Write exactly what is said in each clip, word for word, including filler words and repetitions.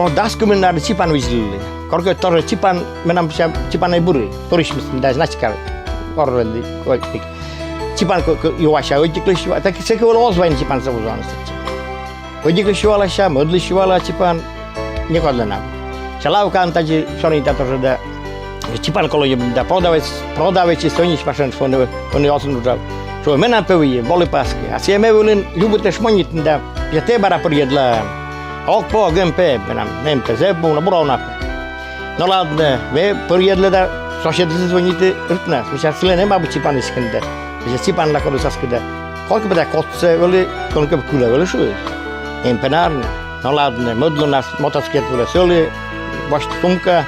Дас кымын ар чипан видзӧдлі. Коркӧ тоже чипан, менам ча-, чипанӧ бырӧ. Пӧрысьмыс да, значит, кор-, орлӧдлі, ой, чипан кӧ-, кӧ-, юася, ӧтиклысь юа-, так сэк вӧлі оз вайны чипансӧ вузавны сэтчӧ. Ӧтиклысь юалася, мӧдлысь юала чипан, некодлӧн абу. Сэсся лавкаын тадзи сёрнитӧ тоже да, чипан колӧ ньӧбны да, продавеч, продавечыс, сёрнитӧ Машаӧн, шуӧ, ӧні, ӧні оз нуӧд. Шуӧ, менам пӧ выйӧ, волы паскӧ. А сійӧ ме вылын любитӧ шмонитны да, тэ бара пӧрйӧдлан. Ог пӧ, ог, эм пӧ, менам, эм пӧ, зэв бура, но бура уна пӧ. Но ладнӧ, ме пӧрйӧдлі да, соседыс звӧнитӧ рытнас. Мися, сылӧн эм абу чипанысь кӧнкӧ да. Мися, чипанла кодӧс аскӧд да. Кодкӧ пӧ да кодсӧ вӧлі, кӧнкӧ кылӧ вӧлі, шуӧ. Эм пӧ, наверно. Но ладнӧ, мӧд лунас мотоциклет вылӧ сӧлі, босьті сумка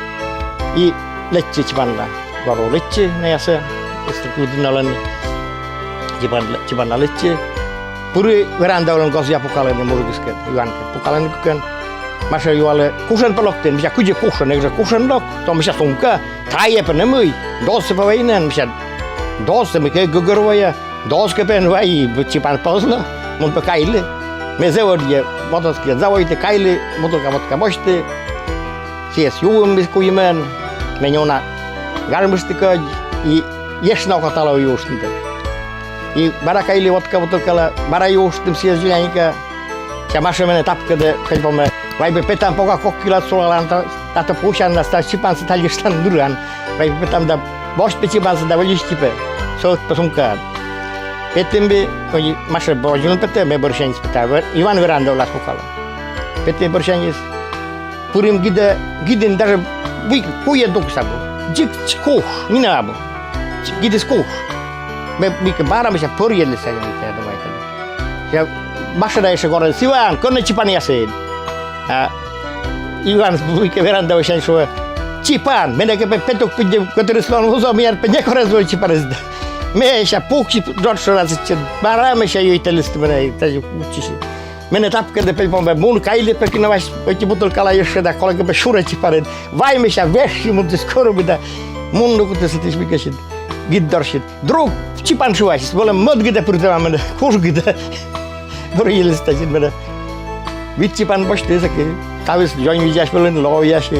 и лэччи чипанла. Горӧ, лэччи наясӧ, эстӧ кыдзи нӧ лоны. Чипан-, чипанла лэччи. Пыри веранда вылын, гозъя пукалӧны мужикыскӧд, юанкӧд. Пукалӧны кыкӧн. Маша юалӧ: кушӧн пӧ локтін? Мися, кыдзи кушӧн, эг жӧ кушӧн лок. То, мися, сумка. Тайӧ пӧ нӧ мый. Дозсӧ пӧ вайин? Мися, дозсӧ мыйкӧ эг гӧгӧрвоа. Дозкӧ пӧ эн вай, чипан позлӧ, мун пӧ кайлі. Ме зэв ӧдйӧ мотоциклет заводиті, кайлі, бутылка водка босьті. Сійӧс юим ми куимӧн, ме неуна гажмышті кодь, и ещӧ на окота лои юыштны. И бара кайлі водка бутылкала, бара юыштім сійӧс зеленька. Сэсся Маша менӧ тапкӧдӧ, пельпомӧ: вай пӧ петам, пока кок килоад сулалан, а то пӧ усян да, став чипансӧ тальыштан, ныран. Вай пӧ петам да, босьт пӧ чипансӧ да вӧдзысь пӧ. Сӧвет пӧ сумкаад. Петім ми, ӧні Маша бӧрсяньыс петӧ, ме бӧрсяньыс пета. Ве-, Иван веранда вылас пукалӧ. Петім бӧрсяньыс. Пырим гидӧ, гидын даже вуйкӧ куйӧд нукыс абу. Дзик куш, нинӧм абу. Гидыс куш. Ме вуйкӧ бара, мися, пӧрйӧдлі сэтчӧ, я думаю, тадзи. Сэсся Маша да ещӧ горӧдіс: Иван, кӧні чипанъясыд? А Иван вуйкӧ веранда вывсянь шуӧ: чипан, менӧ кӧ пӧ петук пыдди котырыс лоӧ вузав, миян пӧ некор эз вӧв чипаныс да. Ме сэсся пукси джоджшӧрас сэтчӧ, бара, мися, йӧйтӧдлісны менӧ, тадзи вӧдзысь. Менӧ тапкӧдӧ, пельпомӧ: мун кайлі пӧ кӧ нӧ вай ӧти бутылкала ещӧ да, колӧкӧ пӧ сюрӧ чипаныд. Вай, мися, вежсьи мун сэтысь, кӧрмы да. Мун нукӧдті сэтысь мыйкӧ сідз, гид дорсьыд. Друг чипан шыасис, вӧлӧм мӧд гидӧ пыртӧма менӧ, куш гидӧ. Пӧрйылісны тадзи менӧ. Вит чипан босьті сэки. Ставыс дзоньвидзаӧсь вӧлӧм, ловъяӧсь.